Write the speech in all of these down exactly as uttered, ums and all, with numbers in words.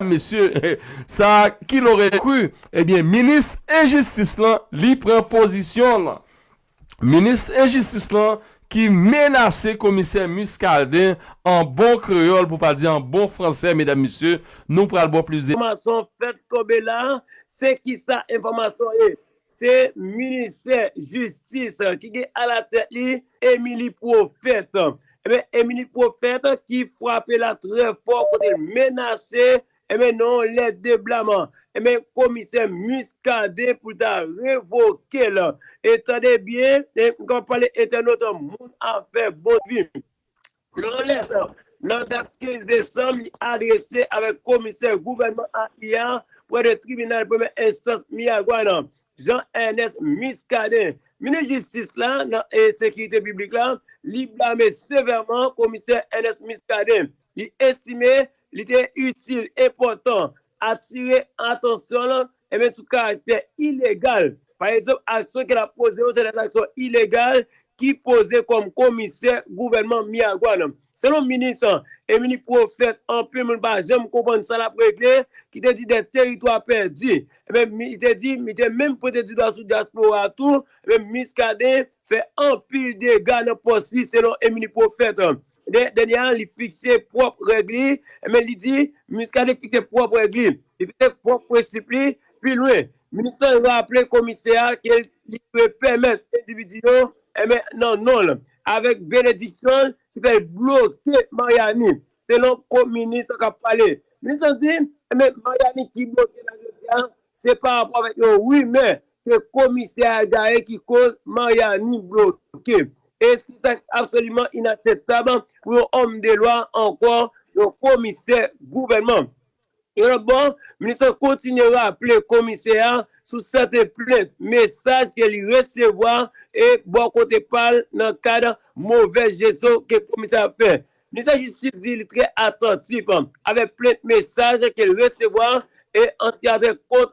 mesye, sa, qui l'aurait cru? Ebyen, minis enjistis lan, li pran pozisyon l. Minis enjistis lan ki menase komisè Muscadin an bon kreyòl, pou pa di an bon fransè, medam, mesye, nou pral ba w plis de. Enfòmasyon fèk tonbe la, se kisa enfòmasyon ye? Se ministè jistis ki gen alatèt li Émilie Prophète. Ebyen, Émilie Prophète ki frape la trè fò kote l menase, ebyen, nan yon lèt de blam, ebyen, komisè Muscadin pou l ta revoke l. E tande byen, e m ka pale entènot, moun afè bon vi. Yon lèt nan dat kenz desanm, li adrese avèk komisè gouvènman a I A prè de tribinal premyè enstans Miragwàn, Jean Ernest Muscadin. Minis jistis la nan e sekirite piblik la, li blame sevèman komisè Ernest Muscadin. Li estime li te itil, enpòtan, atire atansyon l, ebyen, sou karaktè ilegal. Pa egzanp, aksyon ke l ap poze yo, se de aksyon ilegal ki poze kòm komisè gouvènman Miragwàn. Selon minis Émilie Prophète, anpil moun pa janm konprann sa l ap regle, ki te di des territoires perdus. Ebyen, mi- li te di, li te menm pwente di dwa sou dyaspora tou, ebyen, Muscadin fè anpil dega nan pòs li, selon Émilie Prophète. Dè- dènye a, li fikse pwòp règ li, ebyen, li di, Muscadin fikse pwoòp règ li, li fikse pwòp prensip li, pi lwen. Minis lan raple komisè a ke li dwe pèmèt endividi yo, ebyen, nan non l, avèk benediksyon l, ki fè l bloke Mariani, selon ko- minis lan k ap pale. Minis lan di, ebyen, Mariani ki bloke la jodi a, se pa rapò avèk yon rimè ke komisè a gaye ki koz Mariani bloke. E se sa ki absoliman inakseptab pou yon òm de lwa, ankò yon komisè gouvènman. Yon lòt bò, minis lan kontinye raple komisè a sou sèten plent, mesaj ke li resevwa e bò kote pa l nan kad movèz jesyon ke komisè a ap fè. Minis jistis di li trè atantif avèk plent, mesaj ke l resevwa e an se ki a trait kont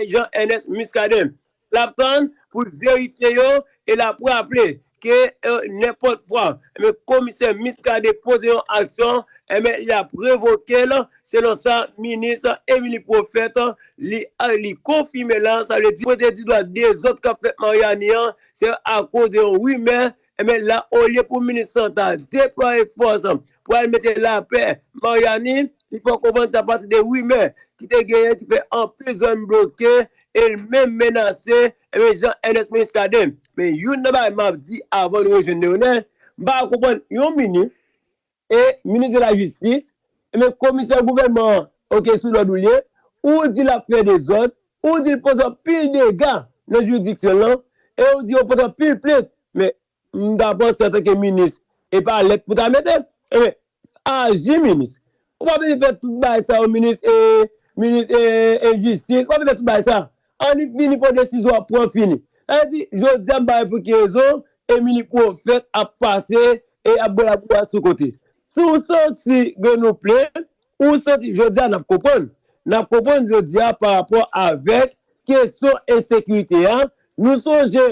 Jean Ernest Muscadin. L ap tann pou l verifye yo e l ap raple ke, e, nenpòt fwa, ebyen, komisè Muscadin poze yon aksyon, ebyen, l ap revoke l, selon sa minis Émilie Prophète li, li konfime la. Sa vle di, pwente di dwa dezòd k ap fèt Mariani an, se akoz de yon rimè. Ebyen, la, olye pou minis lan ta deplwaye fòs pou al mete lapè Mariani, li fè w konprann se apati de rimè ki te genyen ki fè anpil zòn bloke e l menm menase, ebyen, Jean Ernest Muscadin. Men youn nan bagay m ap di avan nou rejwenn Leonel, m pa konprann yon minis, e minis de la jistis, ebyen, komisè gouvènman an, oke, sou lòd ou l ye, ou di l ap fè dezòd, ou di l poze anpil dega nan jiridiksyon l lan, e ou di yo pote anpil plent. Men m ta panse antanke minis, e pa lèt pou ta mete. Ebyen, aji, minis. Ou pa bezwen fè tout bagay sa yo, minis, e, minis, e, e jistis. Ou pa bezwen fè tout bagay sa. Annik vini pran desizyon w ap pran fini. Sa vle di, jodi a m pa wè pou ki rezon Émilie Prophète ap pase e ap boule bouda sou kote. Si w santi gen nou plen, ou santi, jodi a n ap konprann. N ap konprann jodi a pa rapò avèk kesyon ensekirite a. Nou sonje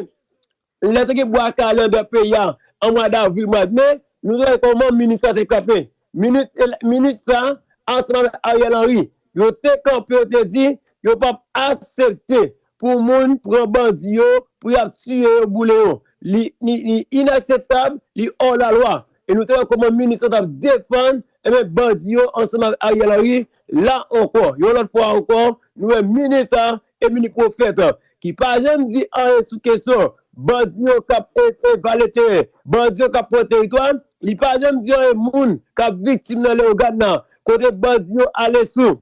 lè te gen bwa kale anndan peyi a, an mwa davril, mwa de me, nou te wè kòman minis sa te kanpe. Minis, minis sa, ansanm avèk Ariel Henry, yo te kanpe, yo te di, yo p ap aksepte pou moun pran bandi yo, pou y ap tiye yo, boule yo. Li, li, li inakseptab, li hors la loi. E nou te wè kòman minis lan t ap defann, ebyen, bandi yo ansanm avèk Ariel Henry, la ankò. Yon lòt fwa ankò, nou wè minis sa, Émilie Prophète, ki pa janm di anyen sou kesyon bandi yo k ap, e, e, vale teren, bandi yo k ap pran teritwa, li pa janm di anyen moun k ap viktim nan Leyogàn nan, kote bandi yo ale sou,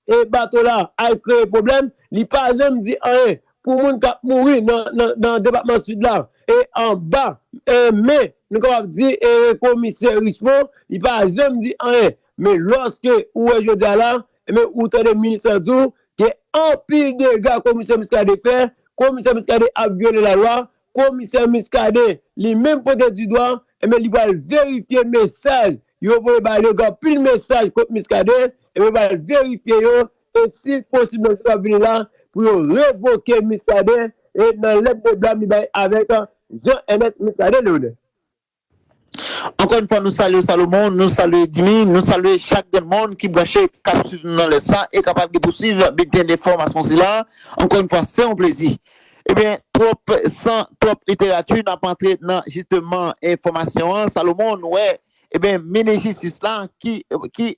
e, bato la, al kreye pwoblèm, li pa janm di anyen pou moun k ap mouri nan, nan, nan depatman Sid la, e anba, e, men, nou kapab di, e, komisè Richemond, li pa janm di anyen. Men lòske ou wè jodi a la, ebyen, ou tande minis lan di w, gen anpil dega komisè Muscadin fè, komisè Muscadin ap vyole lalwa, komisè Muscadin, li menm pwente di dwa, ebyen, li pral verifye mesaj yo voye ba li yo, gen anpil mesaj kont Muscadin, ebyen, yo pral verifye yo, e si posib nan jou k ap vini la, pou yo revoke Muscadin, e nan lèt de blam li bay avèk Jean Ernest Muscadin, Leonel. Ankò yon fwa, nou salye w, Salomon, nou salye Jimmy, nou salye chak grenn moun ki branche, k ap swiv nou nan lè sa e k ap pouswiv biten de enfòmasyon sila. Ankò yon fwa, se yon plezi. Ebyen, twòp, san twòp literati, n ap antre nan, jisteman, enfòmasyon an. Salomon, nou wè, ebyen, minis jistis la ki, ki,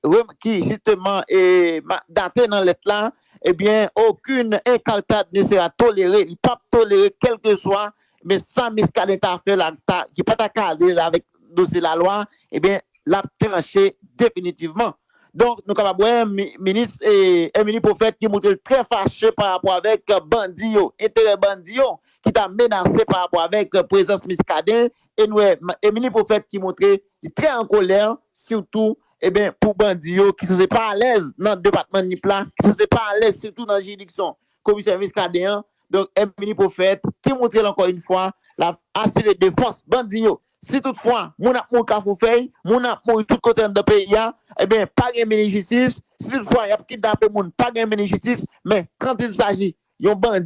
ki jisteman, e, ma- date nan lèt la, ebyen, aucune incartade ne sera tolérée. Li p ap tolere kèlkeswa, men sa Muscadin ta fè la, ta, ki pa ta ka ale avèk dosye lalwa, ebyen, l ap tranche definitivman. Donk, nou kapab wè mi- minis, e, Herminie Prophète ki montre l trè fache pa rapò avèk bandi yo, enterè bandi yo, ki ta menase pa rapò avèk prezans Muscadin. E nou wè, Herminie Prophète ki montre li trè an kolè, sitou, ebyen, pou bandi yo ki sanse pa alèz nan depatman Nip la, ki sanse pa alèz sitou nan jiridiksyon komisè Muscadin an. Donk, Herminie Prophète ki montre l ankò yon fwa, l ap asire defans bandi yo. Si toutfwa moun ap mouri Kafou Fèy, moun ap mouri tout kote anndan peyi a, ebyen, pa gen minis jistis. Si toutfwa y ap kidnape moun, pa gen minis jistis. Men, quand il s'agit yon bandi